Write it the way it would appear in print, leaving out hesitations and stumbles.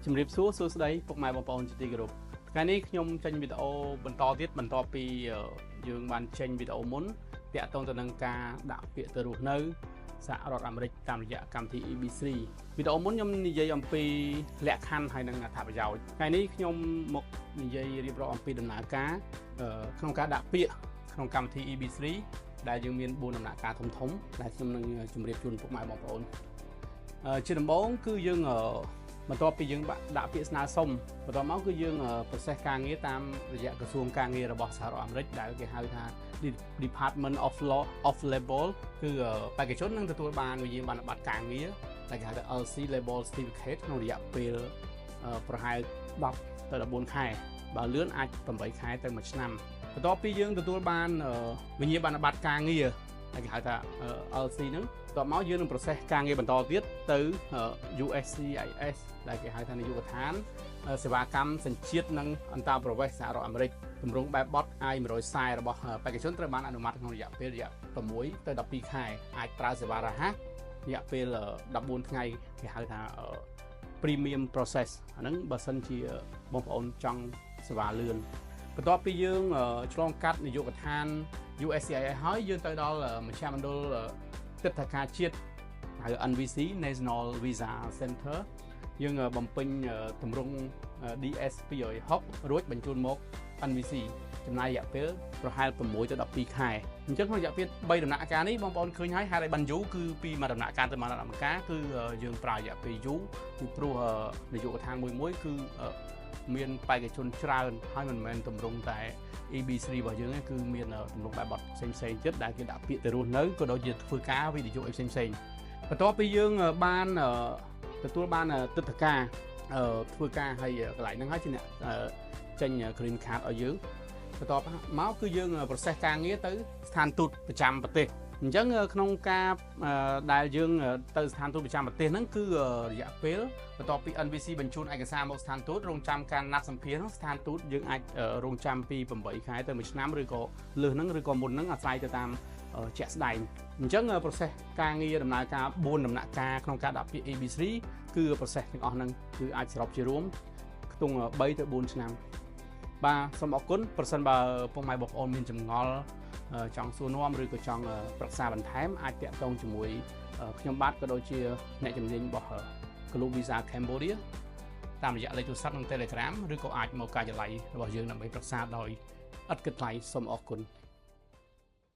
ជំរាបសួរសួស្តីពុកម៉ែបងប្អូនជាទីគោរពថ្ងៃនេះខ្ញុំចេញវីដេអូបន្តទៀតបន្ទាប់ពីយើងបានចេញវីដេអូមុនទាក់ទងទៅនឹងការដាក់ពាក្យទៅរស់នៅសហរដ្ឋអាមេរិកតាមរយៈកម្មវិធី EB3 វីដេអូមុនខ្ញុំនិយាយអំពីលក្ខខណ្ឌហើយនិងអត្ថប្រយោជន៍ថ្ងៃនេះខ្ញុំមកនិយាយរៀបរាប់អំពីដំណើរការក្នុងការដាក់ពាក្យក្នុងកម្មវិធី EB3 ដែលយើងមាន4ដំណាក់កាលធំៗដែលខ្ញុំនឹងជម្រាបជូនពុកម៉ែបងប្អូនជាដំបូងគឺយើងបន្ទាប់ពីយើងដាក់ពាក្យស្នើសុំបន្ទាប់មកគឺយើង process ការងារតាមរយៈក្រសួងការងាររបស់សហរដ្ឋអាមេរិកដែលគេហៅថា Department of Law of Labor គឺបេក្ខជននឹងទទួលបានវិញ្ញាបនបត្រការងារដែលគេហៅថា LC Labor Certificate ក្នុងរយៈពេលប្រហែល10ទៅ14ខែបើលឿនអាច8ខែទៅ1ឆ្នាំបន្ទាប់ពីយើងទទួលបានវិញ្ញាបនបត្រការងារដែលគេហៅថា LC ហ្នឹងបន្ទាប់មកយើងនឹង process ការងារបន្តទៀតទៅ USCIS ដែលគេហៅថានាយកដ្ឋានសេវាកម្មសញ្ជាតិនិងអន្តោប្រវេសន៍សហរដ្ឋអាមេរិកទម្រង់បែបបទ I-140 របស់បេក្ខជនត្រូវបានអនុម័តក្នុងរយៈពេលរយៈ6ទៅ12ខែអាចប្រើសេវារហ័សរយៈពេល14ថ្ងៃគេហៅថា premium process អាហ្នឹងបើសិនជាបងប្អូនចង់សេវាលឿនបន្ទាប់ពីយើងឆ្លងកាត់នាយកដ្ឋាន USCIS ហើយយើងទៅដល់មជ្ឈមណ្ឌលទិដ្ឋាការជាតិហៅ NVC National Visa Center យើងបំពេញទម្រង់ DS 260រួចបញ្ជូនមក NVC ចំណាយរយៈពេលប្រហែល6ទៅ12ខែអញ្ចឹងក្នុងរយៈពេល3ដំណាក់កាលនេះបងប្អូនឃើញហើយហេតុអីបានយូរគឺពីមួយដំណាក់កាលទៅមួយដំណាក់កាលគឺយើងប្រើរយៈពេលយូរពីព្រោះនាយកដ្ឋានមួយមួយគឺមានបេក្ខជនច្រើនហើយមិនមែនទម្រង់តែ EB3 របស់យើងទេគឺមានទម្រង់បែបបទផ្សេងៗទៀតដែលគេដាក់ពាក្យទៅរស់នៅក៏ដូចជាធ្វើការវិនិយោគអីផ្សេងៗបន្ទាប់ពីយើងបានទទួលបានទិដ្ឋាការធ្វើការហើយកន្លែងហ្នឹងហើយជាអ្នកចេញ green card ឲ្យយើងបន្ទាប់មកគឺយើង process ការងារទៅស្ថានទូតប្រចាំប្រទេសអញ្ចឹងក្នុងការដែលយើងទៅស្ថានទូតប្រចាំប្រទេសហ្នឹងគឺរយៈពេលបន្ទាប់ពី NVC បញ្ជូនឯកសារមកស្ថានទូតរងចាំការណាត់សម្ភាសន៍ស្ថានទូតយើងអាចរងចាំពី8ខែទៅ1ឆ្នាំឬក៏លើសហ្នឹងឬក៏មុនហ្នឹងអាស្រ័យទៅតាមជាក់ស្ដែងអញ្ចឹង process ការងារដំណើរការ4ដំណាក់កាលក្នុងការដាក់ពាក្យ EB3 គឺ process ទាំងអស់ហ្នឹងគឺអាចសរុបជារួមខ្ទង់3ទៅ4ឆ្នាំបាទសូមអរគុណប្រសិនបើពុកម៉ែបងប្អូនមានចម្ងល់ចង់សួរនាំឬក៏ចង់ប្រឹក្សាបន្ថែមអាចទាក់ទងជាមួយខ្ញុំបាទក៏ដូចជាអ្នកជំនាញរបស់ Global Visa Cambodia តាមរយៈលេខទូរស័ព្ទនិង Telegram ឬក៏អាចមកការិយាល័យរបស់យើងដើម្បីប្រឹក្សាដោយឥតគិតថ្លៃសូមអរគុណ។